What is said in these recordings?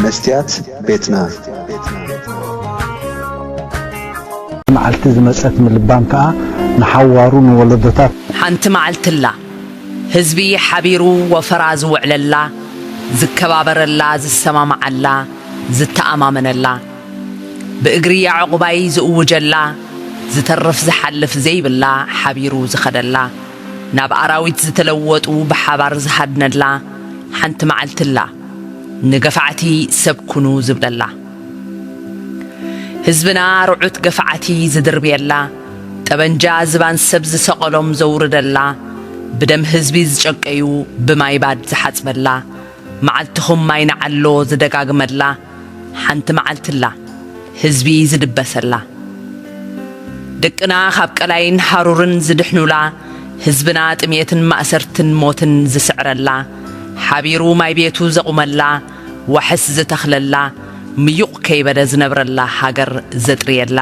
መስትያት ቤትና። መዓልቲ ዝመጸት ምልባም ከኣ ንሓዋሩ ንወለዶታት። ሓንቲ መዓልትላ ህዝቢ ሓቢሩ ወፈራ ዝውዕለላ፣ ዝከባበረላ፣ ዝሰማማዓላ፣ ዝተኣማመነላ፣ ብእግሪ ያዕቑባይ ዝእውጀላ፣ ዝተርፍ ዝሓልፍ ዘይብላ፣ ሓቢሩ ዝኸደላ፣ ናብ ኣራዊት ዝተለወጡ ብሓባር ዝሃድነላ ሓንቲ መዓልትላ፣ ንገፋዕቲ ሰብ ኩኑ ዝብለላ። ህዝብና ርዑት ገፋዕቲ ዝድርብየላ፣ ጠበንጃ ዝባን ሰብ ዝሰቐሎም ዘውርደላ፣ ብደም ህዝቢ ዝጨቀዩ ብማይ ባድ ዝሓጽበላ፣ መዓልትኹም ማይ ንዓሎ ዝደጋግመላ ሓንቲ መዓልትላ፣ ህዝቢ ዝድበሰላ። ደቅና ካብ ቀላይን ሃሩርን ዝድሕኑላ፣ ህዝብና ጥሜትን ማእሰርትን ሞትን ዝስዕረላ፣ ሓቢሩ ማይ ቤቱ ዘቑመላ፣ ዋሕስ ዝተኽለላ፣ ምዩቕ ከይበለ ዝነብረላ ሃገር ዘጥርየላ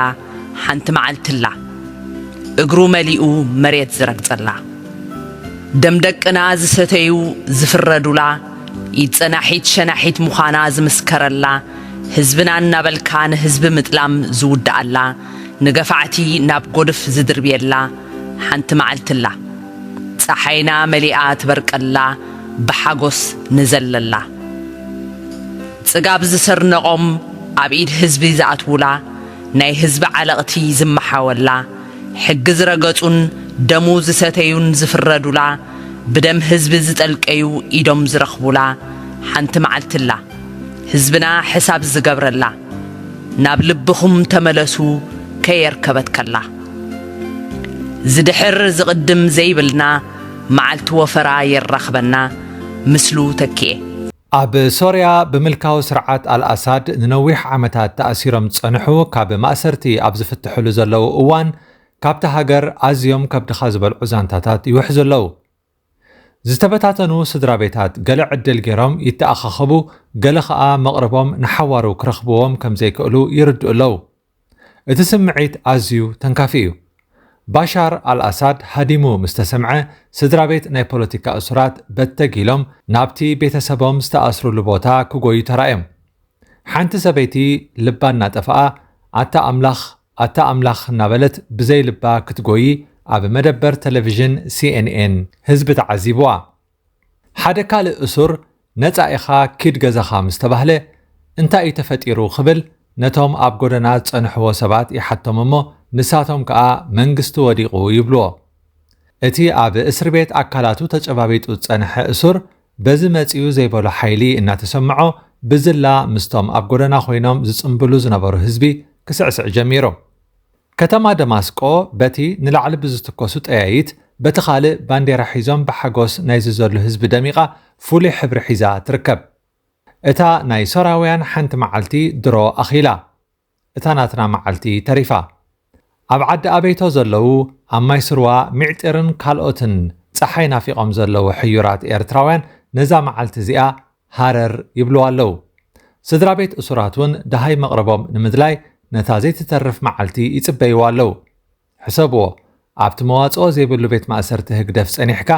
ሓንቲ መዓልትላ፣ እግሩ መሊኡ መሬት ዝረግጸላ። ደም ደቅና ዝሰተዩ ዝፍረዱላ፣ ኢድ ጸናሒት ሸናሒት ምዃና ዝምስከረላ፣ ህዝብና እናበልካ ንህዝቢ ምጥላም ዝውድኣላ፣ ንገፋዕቲ ናብ ጎድፍ ዝድርብየላ ሓንቲ መዓልትላ፣ ጸሓይና መሊኣ ትበርቀላ፣ ብሓጎስ ንዘለላ። ጽጋብ ዝሰርነቖም ኣብ ኢድ ህዝቢ ዝኣትዉላ፣ ናይ ህዝቢ ዓለቕቲ ዝመሓወላ፣ ሕጊ ዝረገጹን ደሙ ዝሰተዩን ዝፍረዱላ፣ ብደም ህዝቢ ዝጠልቀዩ ኢዶም ዝረኽቡላ ሓንቲ መዓልትላ፣ ህዝብና ሕሳብ ዝገብረላ፣ ናብ ልብኹም ተመለሱ ከየርከበት ከላ። ዝድሕር ዝቕድም ዘይብልና፣ መዓልቲ ወፈራ የራኽበና፣ ምስሉ ተኪኤ። ኣብ ሶርያ ብምልካዊ ስርዓት ኣልኣሳድ ንነዊሕ ዓመታት ተኣሲሮም ዝጸንሑ ካብ ማእሰርቲ ኣብ ዝፍትሕሉ ዘለዉ እዋን፣ ካብታ ሃገር ኣዝዮም ከብድኻ ዝበልዑ ዛንታታት ይውሕዙ ኣለዉ። ዝተበታተኑ ስድራ ቤታት ገለ ዕድል ገይሮም ይተኣኻኸቡ፣ ገለ ኸኣ መቕርቦም ንሓዋሩ ክረኽብዎም ከም ዘይክእሉ ይርድኡ ኣለዉ። እቲ ስምዒት ኣዝዩ ተንካፊ እዩ። ባሻር ኣልኣሳድ ሃዲሙ ምስ ተሰምዐ፣ ስድራ ቤት ናይ ፖለቲካ እሱራት በተግ ኢሎም ናብቲ ቤተሰቦም ዝተኣስሩሉ ቦታ ክጎዩ ተራእዮም። ሓንቲ ሰበይቲ ልባ እናጠፍኣ፣ ኣታ ኣምላኽ፣ ኣታ ኣምላኽ እናበለት ብዘይ ልባ ክትጎዪ ኣብ መደበር ቴሌቪዥን ሲኤንኤን ህዝቢ ተዓዚብዋ። ሓደ ካልእ እሱር፣ ነጻ ኢኻ፣ ኪድ ገዛኻ ምስ ተባህለ፣ እንታይ እዩ ተፈጢሩ ክብል ነቶም ኣብ ጎደና ዝጸንሕዎ ሰባት ይሓቶም እሞ፣ ንሳቶም ከኣ መንግስቲ ወዲቑ ይብልዎ። እቲ ኣብ እስሪ ቤት ኣካላቱ ተጨባቢጡ ዝጸንሐ እሱር፣ በዚ መጺኡ ዘይበሎ ሓይሊ እናተሰምዖ፣ ብዝላ ምስቶም ኣብ ጎደና ኮይኖም ዝጽምብሉ ዝነበሩ ህዝቢ ክስዕስዕ ጀሚሩ። ከተማ ደማስቆ በቲ ንላዕሊ ብዝትኮሱ ጠያይት፣ በቲ ካልእ ባንዴራ ሒዞም ብሓጎስ ናይ ዝዘሉ ህዝቢ ደሚቓ ፍሉይ ሕብሪ ሒዛ ትርከብ። እታ ናይ ሶርያውያን ሓንቲ መዓልቲ ድሮ ኣኺላ። እታ ናትና መዓልቲ ተሪፋ። ኣብ ዓዲ ኣበይቶ ዘለዉ፣ ኣብ ማይ ስርዋ፣ ሚዕጢርን ካልኦትን ጸሓይ ናፊቖም ዘለዉ ሕዩራት ኤርትራውያን ነዛ መዓልቲ እዚኣ ሃረር ይብልዋ ኣለዉ። ስድራ ቤት እሱራት እውን ደሃይ መቕርቦም ንምድላይ ነታ ዘይትተርፍ መዓልቲ ይጽበይዋ ኣለዉ። ሕሰብዎ፣ ኣብቲ መዋጽኦ ዘይብሉ ቤት ማእሰርቲ ህግደፍ ጸኒሕካ፣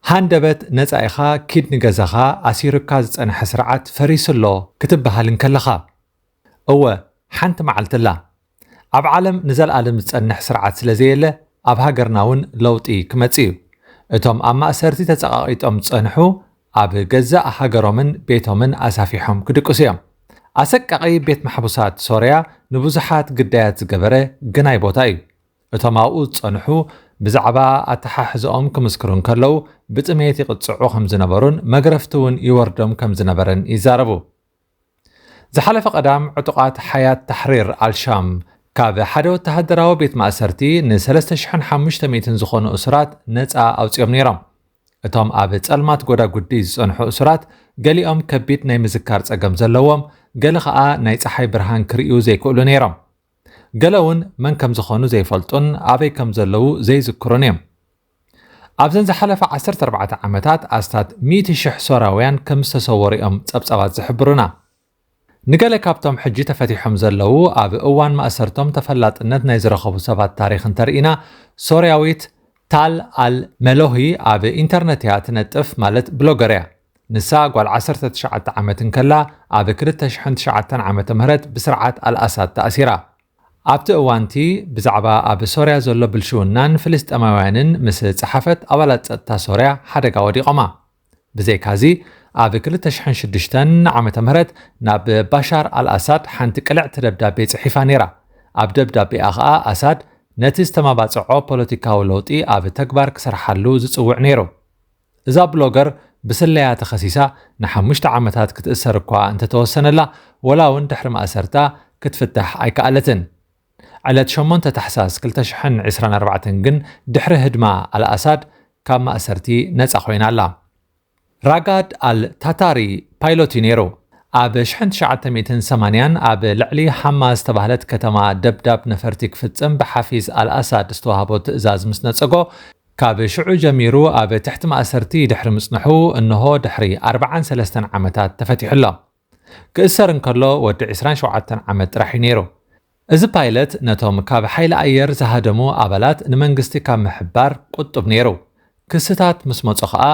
ሃንደበት ነጻ ኢኻ፣ ኪድ ንገዛኻ፣ ኣሲሩካ ዝጸንሐ ስርዓት ፈሪሱ ኣሎ ክትበሃል እንከለኻ። እወ፣ ሓንቲ መዓልቲ ኣላ። ኣብ ዓለም ንዘልኣለም ዝጸንሕ ስርዓት ስለ ዘየለ፣ ኣብ ሃገርና እውን ለውጢ ክመጽእ እዩ። እቶም ኣብ ማእሰርቲ ተጸቓቒጦም ዝጸንሑ፣ ኣብ ገዛእ ሃገሮምን ቤቶምን ኣሳፊሖም ክድቅሱ እዮም። ኣሰቃቒ ቤት ማሕቡሳት ሶርያ ንብዙሓት ግዳያት ዝገበረ ግናይ ቦታ እዩ። እቶም ኣብኡ ዝጸንሑ ብዛዕባ ኣተሓሕዝኦም ክምስክሩ እንከለዉ፣ ብጥሜት ይቕጽዑ ከም ዝነበሩን መግረፍቲ እውን ይወርዶም ከም ዝነበረን ይዛረቡ። ዝሓለፈ ቀዳም፣ ዕጡቓት ሓያት ታሕሪር ኣልሻም ካብ ሓደ ወተሃደራዊ ቤት ማእሰርቲ ን ሰለስተ ሽሕን ሓሙሽተ ሚእትን ዝኾኑ እሱራት ነጻ ኣውጺኦም ነይሮም። እቶም ኣብ ጸልማት ጎዳጉዲ ዝጸንሑ እሱራት፣ ገሊኦም ከቢድ ናይ ምዝካር ጸገም ዘለዎም፣ ገለ ኸኣ ናይ ጸሓይ ብርሃን ክርእዩ ዘይክእሉ ነይሮም። ገለ እውን መን ከም ዝኾኑ ዘይፈልጡን ኣበይ ከም ዘለዉ ዘይዝክሩን እዮም። ኣብዘን ዝሓለፋ ዓሰርተ ኣርባዕተ ዓመታት ኣስታት ሚእቲ ሽሕ ሶርያውያን ከም ዝተሰወሩ እዮም ጸብጻባት ዝሕብሩና። ንገለ ካብቶም ሕጂ ተፈቲሖም ዘለዉ ኣብ እዋን ማእሰርቶም ተፈላጥነት ናይ ዝረኸቡ ሰባት ታሪኽ እንተርኢና፣ ሶርያዊት ታል ኣል መሎሂ ኣብ ኢንተርነት እያ ትነጥፍ፣ ማለት ብሎገር እያ። ንሳ ጓል ዓሰርተ ትሽዓተ ዓመት እንከላ፣ ኣብ ክልተ ሽሕን ትሽዓተን ዓመተ ምህረት ብስርዓት ኣልኣሳድ ተኣሲራ። ኣብቲ እዋንቲ ብዛዕባ ኣብ ሶርያ ዘሎ ብልሽውናን ፍልስጤማውያንን ምስ ጸሓፈት፣ ኣባላት ጸጥታ ሶርያ ሓደጋ ወዲቖማ። ብዘይካዚ፣ ኣብ ክልተ ሽሕን ሽዱሽተን ዓመተ ምህረት ናብ ባሻር ኣልኣሳድ ሓንቲ ቅልዕቲ ደብዳቤ ጽሒፋ ነይራ። ኣብ ደብዳቤኣ ኸኣ ኣሳድ ነቲ ዝተመባጽዖ ፖለቲካዊ ለውጢ ኣብ ተግባር ክሰርሓሉ ዝጽውዕ ነይሩ። እዛ ብሎገር ብስለያ ተኸሲሳ ንሓሙሽተ ዓመታት ክትእሰር እኳ እንተተወሰነላ፣ ወላ እውን ድሕሪ ማእሰርታ ክትፍታሕ ኣይከኣለትን። ዕለት ሸሞንተ ታሕሳስ ክልተ ሽሕን ዕስራን ኣርባዕተን ግን ድሕሪ ህድማ ኣልኣሳድ ካብ ማእሰርቲ ነጻ ኮይና ኣላ። ራጋድ ኣል ታታሪ ፓይሎት እዩ ነይሩ። ኣብ ሽሕን ትሽዓተ ሚእትን ሰማንያን ኣብ ልዕሊ ሓማ ዝተባህለት ከተማ ደብዳብ ነፈርቲ ክፍጽም ብሓፊዝ ኣልኣሳድ ዝተዋህቦ ትእዛዝ ምስ ነጸጎ፣ ካብ ሽዑ ጀሚሩ ኣብ ትሕቲ ማእሰርቲ ድሕሪ ምጽንሑ፣ እንሆ ድሕሪ ኣርባዓን ሰለስተን ዓመታት ተፈቲሑ ኣሎ። ክእሰር እንከሎ ወዲ ዕስራን ሸውዓተን ዓመት ጥራሕ እዩ ነይሩ። እዚ ፓይለት ነቶም ካብ ሓይሊ ኣየር ዝሃደሙ ኣባላት ንመንግስቲ ካብ ምሕባር ቁጡብ ነይሩ። ክስታት ምስ መጹ ኸኣ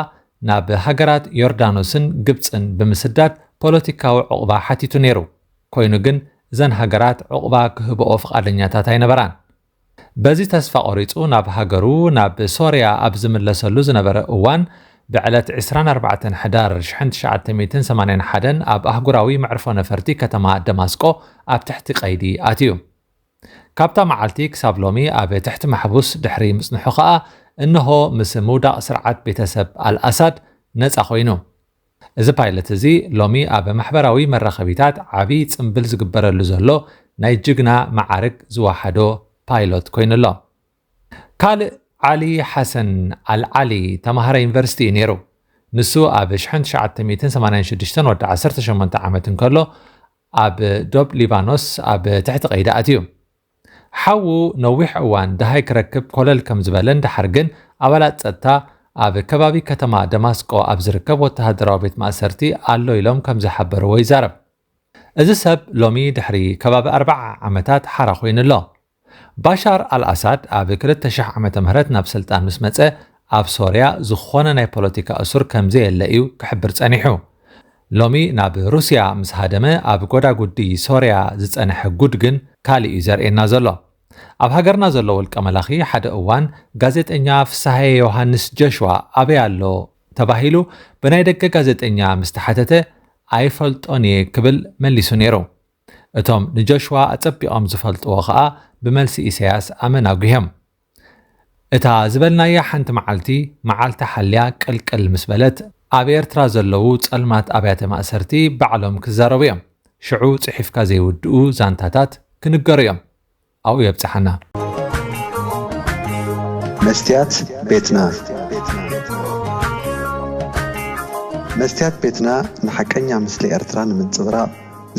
ናብ ሃገራት ዮርዳኖስን ግብጽን ብምስዳድ ፖለቲካዊ ዕቑባ ሓቲቱ ነይሩ። ኮይኑ ግን እዘን ሃገራት ዕቑባ ክህብኦ ፍቓደኛታት ኣይነበራን። በዚ ተስፋ ቆሪጹ ናብ ሃገሩ፣ ናብ ሶርያ ኣብ ዝምለሰሉ ዝነበረ እዋን፣ ብዕለት ዕስራን ኣርባዕተን ሕዳር ሽሕን ትሽዓተ ሚእትን ሰማንያን ሓደን ኣብ ኣህጉራዊ መዕርፎ ነፈርቲ ከተማ ደማስቆ ኣብ ትሕቲ ቀይዲ ኣትዩ። ካብታ መዓልቲ ክሳብ ሎሚ ኣብ ትሕቲ ማሕቡስ ድሕሪ ምጽንሑ ኸኣ፣ እንሆ ምስ ምውዳቕ ስርዓት ቤተሰብ ኣልኣሳድ ነጻ ኮይኑ። እዚ ፓይለት እዚ ሎሚ ኣብ ማሕበራዊ መራኸቢታት ዓቢ ጽምብል ዝግበረሉ ዘሎ ናይ ጅግና መዓርግ ዝወሓዶ ፓይሎት ኮይኑ ኣሎ። ካልእ ዓሊ ሓሰን ኣልዓሊ ተማሃራይ ዩኒቨርሲቲ እዩ ነይሩ። ንሱ ኣብ ሽሕን ትሽዓተ ሚእትን ሰማንያን ሽዱሽተን ወዲ ዓሰርተ ሸሞንተ ዓመት እንከሎ ኣብ ዶብ ሊባኖስ ኣብ ትሕቲ ቀይዲ ኣትዩ። ሓዉ ነዊሕ እዋን ደሃይ ክረክብ ኮለል ከም ዝበለን ደሓር ግን ኣባላት ጸጥታ ኣብ ከባቢ ከተማ ደማስቆ ኣብ ዝርከብ ወተሃደራዊ ቤት ማእሰርቲ ኣሎ ኢሎም ከም ዝሓበርዎ ይዛረብ። እዚ ሰብ ሎሚ ድሕሪ ከባቢ ኣርባዓ ዓመታት ሓራ ኮይኑ ኣሎ። ባሻር ኣልኣሳድ ኣብ ክልተ ሽሕ ዓመተ ምህረት ናብ ስልጣን ምስ መጸ፣ ኣብ ሶርያ ዝኾነ ናይ ፖለቲካ እሱር ከም ዘየለ እዩ ክሕብር ጸኒሑ። ሎሚ ናብ ሩስያ ምስ ሃደመ፣ ኣብ ጎዳጉዲ ሶርያ ዝጸንሐ ጉድ ግን ካልእ እዩ ዘርእየና ዘሎ። ኣብ ሃገርና ዘሎ ውልቀ መላኺ ሓደ እዋን ጋዜጠኛ ፍስሃየ ዮሃንስ ጆሽዋ ኣበይ ኣሎ ተባሂሉ ብናይ ደገ ጋዜጠኛ ምስ ተሓተተ፣ ኣይፈልጦን እየ ክብል መሊሱ ነይሩ። እቶም ንጆሽዋ ኣጸቢቖም ዝፈልጥዎ ኸኣ ብመልሲ ኢሳያስ ኣመን ኣጉህዮም። እታ ዝበልናያ ሓንቲ መዓልቲ፣ መዓልቲ ሓልያ ቅልቅል ምስ በለት፣ ኣብ ኤርትራ ዘለዉ ጸልማት ኣብያተ ማእሰርቲ ባዕሎም ክዛረቡ እዮም። ሽዑ ጽሒፍካ ዘይውድኡ ዛንታታት ክንገሩ እዮም። ኣብኡ የብጽሓና። መስትያት ቤትና። መስትያት ቤትና ንሓቀኛ ምስሊ ኤርትራ ንምንጽብራቕ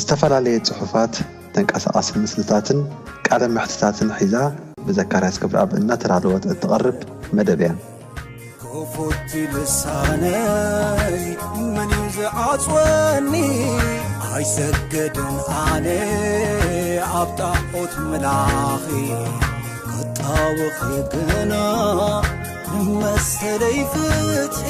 ዝተፈላለየ ጽሑፋት፣ ተንቀሳቓሲ ምስልታትን ቃለ መሕትታትን ሒዛ ብዘካርያስ ክብረኣብ እናተዳለወት እትቐርብ መደብ እያ። ክፉት ልሳነይ መን እዩ ዝዓጽወኒ? ኣይሰገድን ኣነ ኣብ ጣዖት ምላኺ ክጣወኺ ግና ንመሰለይ ፍትሒ